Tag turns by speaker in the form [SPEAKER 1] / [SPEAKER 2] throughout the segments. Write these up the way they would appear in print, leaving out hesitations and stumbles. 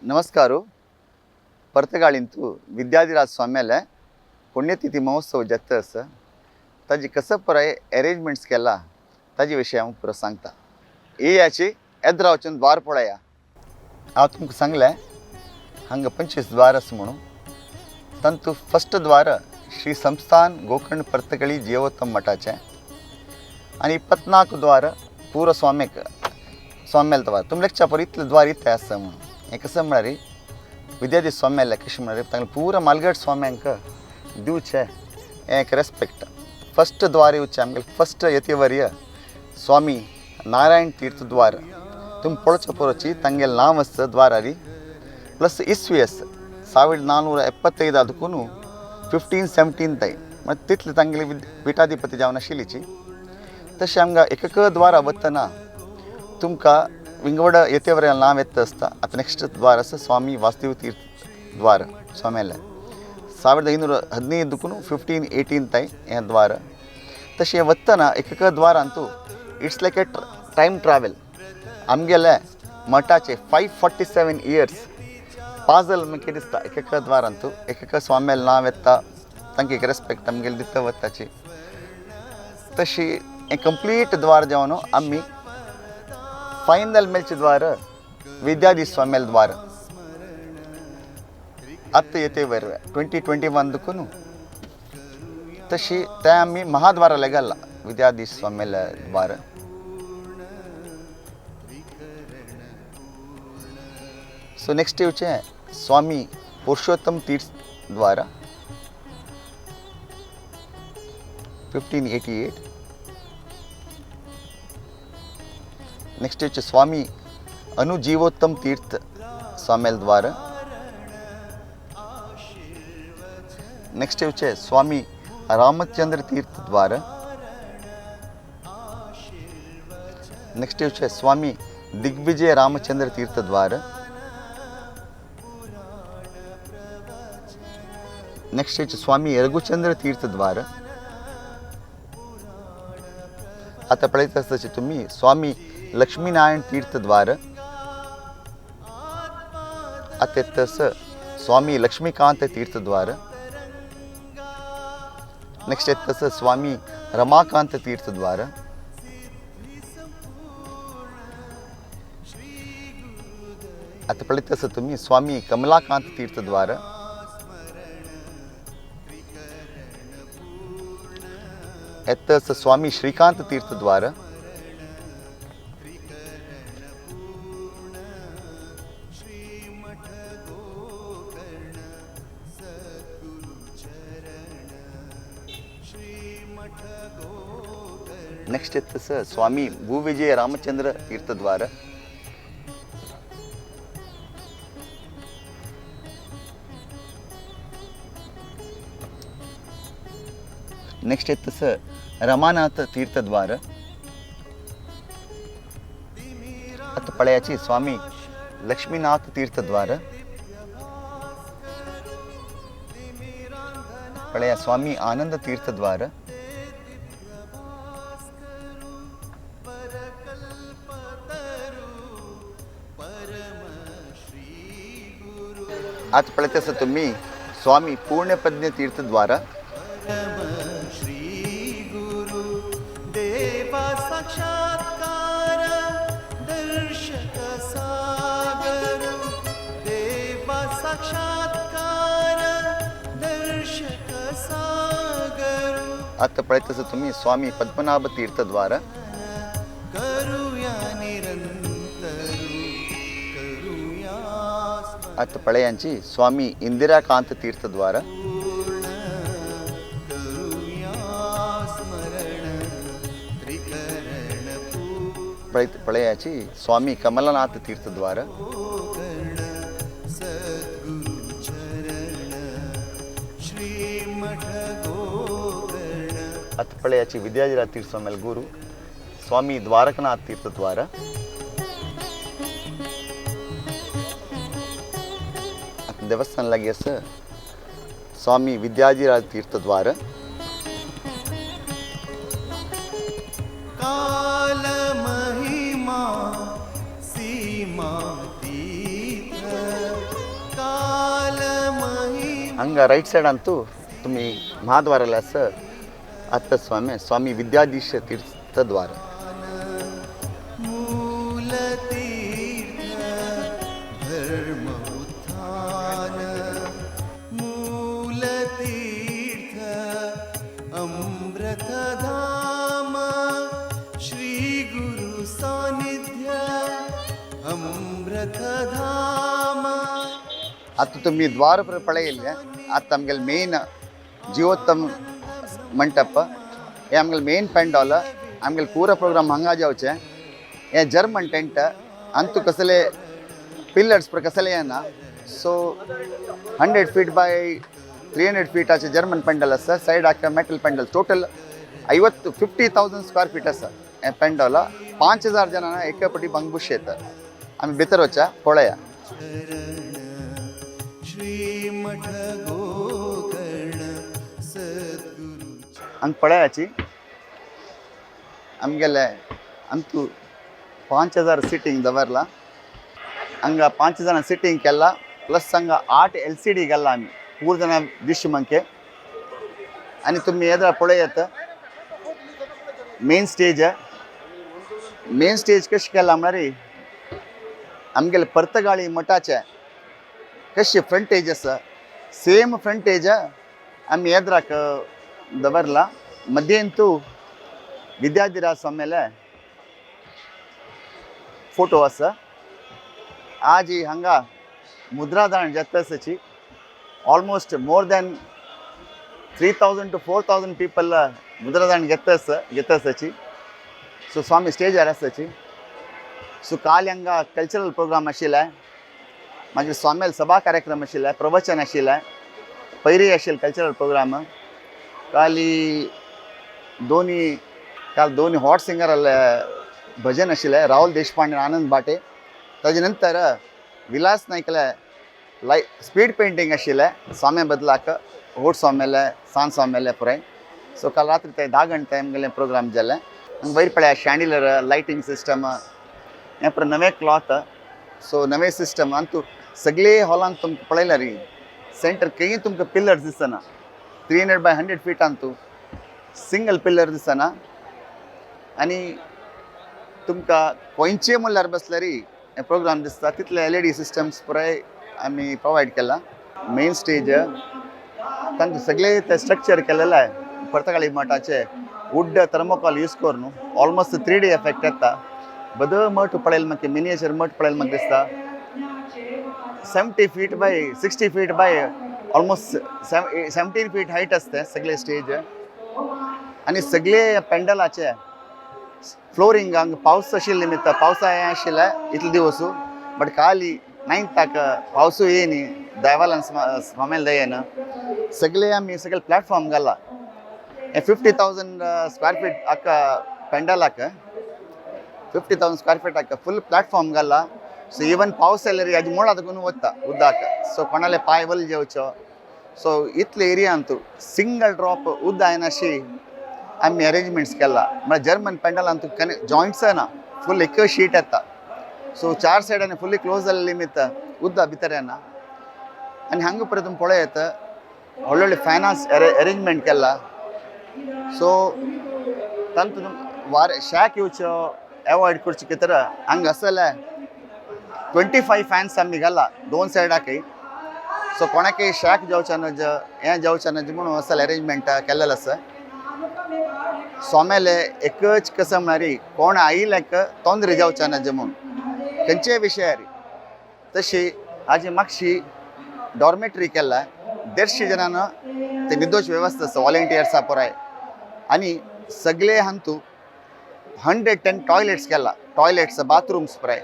[SPEAKER 1] ನಮಸ್ಕಾರ. पर्तगाळींतू विद्याधिराज स्वाम्याले पुण्यतिथी महोत्सव जाता आसा ताजी कसो पुराय एरेंजमेंट्स केला ताजे विशयी हांव पुरो सांगता. येयाची येद्रा वचून द्वार पळया. हांव तुमकां सांगलें हांगा 25 द्वार आसा म्हणून. तातूंत फस्ट द्वार श्री संस्थान गोकर्ण पर्तगाळी जिवोत्तम मठाचें आनी 24 द्वार पुरो स्वाम्याक स्वाम्याल द्वार. तुमी लेगच्या पयर इतलें द्वार इतलें आसा म्हणून हें कसं म्हळ्यार विद्याधीश स्वाम्याले कशें म्हळ्यार तांकां पुरो मालगड स्वाम्यांक दिवचें हें एक रेस्पेक्ट. फस्ट द्वार येवचें आमगेलें फस्ट यतिवर्य स्वामी नारायण तीर्थ द्वार. तुमी पळोवचे परोची तांगेलें नांव आसता द्वारारी प्लस इसवी आसा 1475 ಅದಕ್ಕೂ 1517 तय मागीर तितले तांगेली पिठाधिपती जावन आशिल्लीची. तशें आमकां एक द्वारा वतना तुमकां विंगड यतेवर्या नांव येता आसता. आतां नेक्स्ट द्वार आसा स्वामी वासुदेव तीर्थ द्वार स्वाम्यालें 1515 1518 तय हें द्वार. तशें वतना एक द्वारांतू it's like a time travel. आमगेले मठाचे 547 इयर्स पाजल म्हाका दिसता. एक द्वारांतू एक स्वाम्यालें नांव येता तांकां एक रेस्पेक्ट आमगेले दिता वताची. तशी हें कंप्लीट द्वार जावन आमी फायनल मेळचे द्वार विद्याधीश स्वाम्यालें द्वार. आतां येते वयर 2021 देखून तशी तें आमी महाद्वारा लागला विद्याधीश स्वाम्यालें द्वार. सो नेक्स्ट येवचें स्वामी पुरुषोत्तम तीर्थ द्वार 1588. नेक्स्ट येवचें स्वामी अनुजीवोत्तम तीर्थ स्वाम्यालें द्वार. नेक्स्ट येवचें स्वामी रामचंद्र तीर्थ द्वार. नेक्स्ट येवचें स्वामी दिग्विजय रामचंद्र तीर्थ द्वार. नेक्स्ट येवचें स्वामी रघुचंद्र तीर्थ द्वार. आतां पळयत आसता तुमी स्वामी लक्ष्मीनारायण तीर्थ द्वार. आतां येता स्वामी लक्ष्मीकांत तीर्थ द्वार. नेक्स्ट येता स्वामी रमाकांत तीर्थ द्वार. आतां पळयत आसा तुमी स्वामी कमलाकांत तीर्थ द्वार. येता स्वामी श्रीकांत तीर्थ द्वार. नेक्स्ट येता स्वामी भूविजय रामचंद्र तीर्थ द्वार. नेक्स्ट येता रमानाथ तीर्थ द्वार. आतां पळयाची स्वामी लक्ष्मीनाथ तीर्थ द्वार. पळया स्वामी आनंद तीर्थ द्वार. आतां पळयत आसा तुमी स्वामी पूर्णप्रज्ञ तीर्थ द्वार. आतां पळयत आसा तुमी स्वामी पद्मनाभ तीर्थ द्वार. आतां पळयांची स्वामी इंदिराकांत तीर्थ द्वार. पळयाची स्वामी कमलनाथ तीर्थ द्वार. आतां पळयाची विद्याधिराज तीर्थ स्वाम्याले गुरु स्वामी द्वारकनाथ तीर्थ द्वार. आतां देवस्थान लागीं आसा स्वामी विद्याधिराज तीर्थ द्वार.
[SPEAKER 2] काल महिमा सीमातीत
[SPEAKER 1] हांगा रायट सायडान तूं तुमी महाद्वाराला आसा आत्ता स्वामी स्वामी विद्याधीश तीर्थद्वार. आतां तुमी द्वार पळयल्लें. आतां आमगेलें मेन जिवोत्तम मंटप हे आमगेलें मेन पेंडॉल. आमगेलें पुरो प्रोग्राम हांगा जावचें. हे जर्मन टेंट अंतू कसले पिलर्स कसले येना. सो 100 फीट बाय 300 फीटाचे जर्मन पेंडल आसा. सायडाक मेटल पेंडल. टोटल ಐವತ್ತು 50,000 स्क्वेअर फीट आसा हें पेंडॉल. 5,000 जाणां एके पटी बंगबूश येतात. आमी भितर वचा पळया. हांगा पळयाची आमगेले अंतू 5,000 सिटींग दवरला. हांगा 5 जाणां सिटींग केला. प्लस हांगा 8 LCD घाला आमी पूर जाणां दिश्य मंके. आनी तुमी येद्रा पळयात मेन स्टेज. मेन स्टेज कशें केलां म्हळ्यार आमगेले पर्तगाळी मठाचे कशें फ्रंटेज आसा सेम फ्रंटेज आमी येद्राक दवरला. मध्यंतू विद्याधिराज स्वामीले फोटो आसा. आज हांगा मुद्रादान जाता आसाची. Almost more than 3,000 to 4,000 people मुद्रादान घेता आसा घेता आसाची. सो स्वामी स्टेजार आसाची. सो काल हांगा कल्चरल प्रोग्राम आशिल्ले. मागीर स्वामील सभा कार्यक्रम आशिल्ले, प्रवचन आशिल्लें, पयरी आशिल्ले कल्चरल प्रोग्राम. काली दोनी काल दोनी हॉट सिंगराले भजन आशिल्लें, राहुल देशपांडे, आनंद भाटे. ताजे नंतर विलास नायकले लाय स्पीड पेंटींग आशिल्लें स्वाम्या बदलाक, होट स्वाम्याले सान स्वाम्याले पुराय. सो काल रात्री ते 10 घंटे आमगेलें प्रोग्राम जालें. हांगा वयर पळया शँडिलर लायटींग सिस्टम हें पुराय नवें क्लॉथ. सो नवें सिस्टम आनी तूं सगळे हॉलान तुमकां पळयल्यार सेंटर खंयी तुमकां पिलर्स दिसना. 300 बाय 100 फिटान तूं सिंगल पिलर दिसना. आनी तुमकां खंयचे म्हणल्यार बसल्यार हे प्रोग्राम दिसता तितले LED systems पुराय आमी प्रोवायड केला. मेन स्टेज तांकां सगळे ते स्ट्रक्चर केलेले आहे पर्तगाळी मठाचे वुड थर्मोकॉल यूज करून ऑलमोस्ट 3D effect येता. बद मठ पळयलें म्हाका मिनिएचर मठ पळयलें म्हाका दिसता. 70 feet by 60 feet by almost 17 feet height आसता सगळे स्टेज. आनी सगळे पेंडलाचे फ्लोरिंग हांगा पावस आशिल्ले निमित्त पावसा हें आशिल्लें इतले दिवस, बट काली नायन्थाक पावसूय येयनी दैवालान स्वाम्याल दयेन सगळे आमी सगळे प्लॅटफॉर्म घाला. हे 50,000 स्क्वेअर फीट आक्का पेंडलाक 50,000 स्क्वेअर फीट आक्का फुल प्लॅटफॉर्म घाला. सो इवन पावस जाल्यार हाजे मुळां लागून वता उदक. सो कोणाले पांय वल जेवचो. सो इतले एरियांत सिंगल ड्रॉप उदक येनाशी आमी अरेंजमेंट्स केला. म्हळ्यार जर्मन पेंडलान तुका जॉयंट्स ना, फूल एक शीट येता. सो चार सायडांनी फुल्ली क्लोज जाल्ले निमित्त उदक भितर येना. आनी हांगा परत तुमी पळयत व्हडले व्हडले फॅनास अरेंजमेंट केला. सो तांतून वारें शाक येवचो एवॉयड करचे खातीर हांगा आसले 25 फॅन्स आमी घाला दोन सायडाकय. सो कोणाकय शाक जावचे नज हें जावचें नज म्हणून असले अरेंजमेंट केल्लेलें आसा. सोमेले एकच कसं म्हळ्यार कोण आयिल्ल्याक तोंदरे जावचे नज म्हूण खंयचेय विशयार. तशी हाजी मातशी डॉर्मेटरी केला. 150 जाणांना ते निदोश वेवस्था आसा वॉलेंटियर्सा पुराय. आनी सगळे हांतू 110 टॉयलेट्स केला, टॉयलेट्स बाथरूम्स पुराय.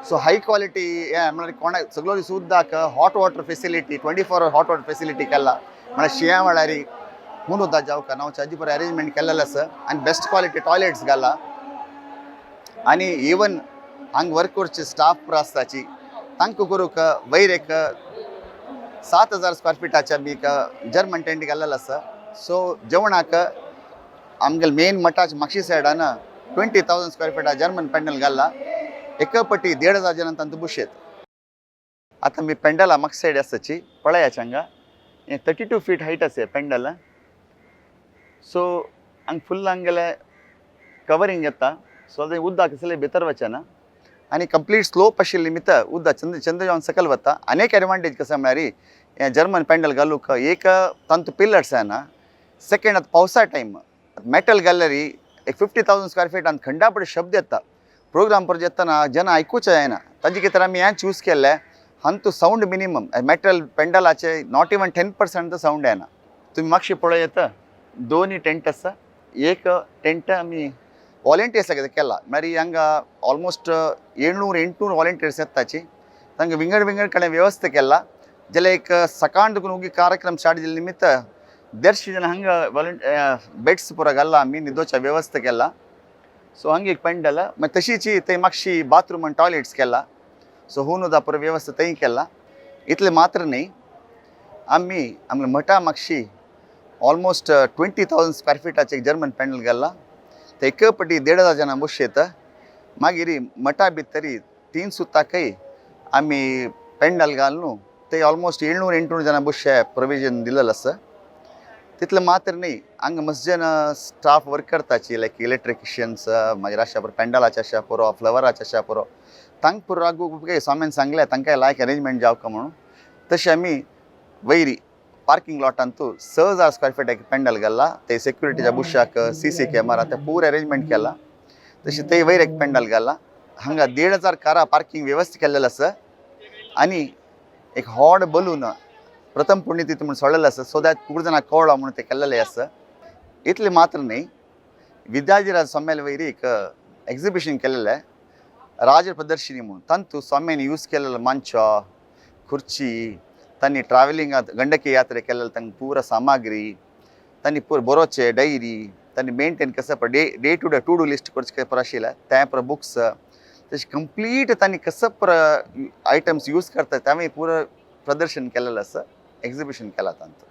[SPEAKER 1] सो हाय क्वालिटी हें म्हळ्यार कोणाक सगळो दीस उदक, hot water facility, 24 hour hot water facility केला. म्हळ्यार शिंया वेळार हून उदक जावका ना हाजी बरें अरेंजमेंट केल्लेलें आसा. आनी बेस्ट क्वालिटी टॉयलेट्स घाला. आनी इवन हांगा वर्क करचे स्टाफ पुरो आसताची तांकां करूंक वयर एक 7,000 स्क्वेअर फिटाचे आमी एक जर्मन टेंट घाल्लेलो आसा. सो जेवणाक आमगेले मेन मठाचे मागशी सायडान 20,000 स्क्वेअर फिटा जर्मन पेंडल घाल्ला. एक पटी 1,500 जाणां तांतू बुशेत. आतां आमी पेंडला मागशी सायड आसाची पळयाचे हांगा. हें 32 फीट हायट आसा पेंडल. सो हांगा फुल हांगेलें कवरींग येता, सो तें उदक कसलें भितर वचना आनी कंप्लीट स्लोप आशिल्ले निमित्त उदक चंद्र चंद्र जावन सकयल वता. आनी एक एडवांटेज कसो म्हळ्यार हें जर्मन पेंडल घालूंक एक तांतू पिलर्स येना. सेकेंड आतां पावसा टायम मेटल गॅलरी एक 50,000 स्क्वेअर फीट आनी खंडापड शब्द येता. प्रोग्राम परत येतना जन आयकूचे जायना. ताजे खातीर आमी हें चूज केल्लें हांतू सावंड मिनिमम मेटल पेंडलाचे not even 10% sound येना. तुमी मातशें पळय येता दोनी टेंट आसा. एक टेंट आमी वॉलेंटियर्स केला म्हळ्यार हांगा ऑलमोस्ट 700-800 वॉलेंटियर्स येताची. तांकां विंगड विंगड कडेन व्यवस्था केला. जाल्यार एक सकाळ देखून उगी कार्यक्रम स्टार्ट जाल्ले निमित्त 150 जण हांगा बेड्स पुरो घाला आमी न्हिदोच्या व्यवस्था केला. सो हांगा एक पेंडल मागीर तशीच थंय मातशी बाथरूम आनी टॉयलेट्स केला. सो हुन पुरो व्यवस्था थंय केला. इतलें मात्र न्ही, आमी आमगे मठा मागशी ऑलमोस्ट 20,000 स्क्वेअर फिटाचे एक जर्मन पेंडल घाला. ते एक पटी 1,500 जाणां बसयता. मागीर मठा भितरी 3 सुताकय आमी पेंडल घालून ते ऑलमोस्ट 700-800 जाणां बसचे प्रोविजन दिलेलें आसा. तितलें मात्र न्ही, हांगा मस्त जण स्टाफ वर्क करताची लायक इलेक्ट्रिशियन्स, मागीर आशा पुरो पेंडलाचे आशा पुरो, फ्लवराचे आशा पुरो. तांकां पुरो रागू स्वाम्यान सांगलें तांकां लायक अरेंजमेंट जावका म्हणून. तशें आमी वैरी पार्किंग लॉटांतू 6,000 स्क्वेअर फीट एक पेंडल घाला. ते सेक्युरिटीच्या बुशाक CC camera ते पूर अरेंजमेंट केला. तशें ते वयर एक पेंडल घाला. हांगा 1,500 कारां पार्किंग व्यवस्था केल्लें आसा. आनी एक हॉड बलून प्रथम पुण्यतिथी म्हणून सोडलेलें आसा, सो that खूब जाणां कळ्ळो म्हणून ते केल्लेलें आसा. इतलें मात्र न्ही, विद्याधिराज स्वाम्याले वयर एक एग्जिबिशन केलेलें राज प्रदर्शिनी म्हणून. तांतू स्वाम्यानी यूज केलेलो मंचो, खुर्ची, तांणी ट्रॅव्हलिंगांत गंडकी यात्रा केलेले तांकां पुरा सामग्री, तांणी पुरो बरोवचे डायरी, तांणी मेंटेन कसं day day to day to do list करचें पुरो आशिल्लें तें पुरो बुक्स, तशें कंप्लीट तांणी कसं पुरो आयटम्स यूज करता तें पुरो प्रदर्शन केलेलें आसा, एक्झिबिशन केलां तांतूं.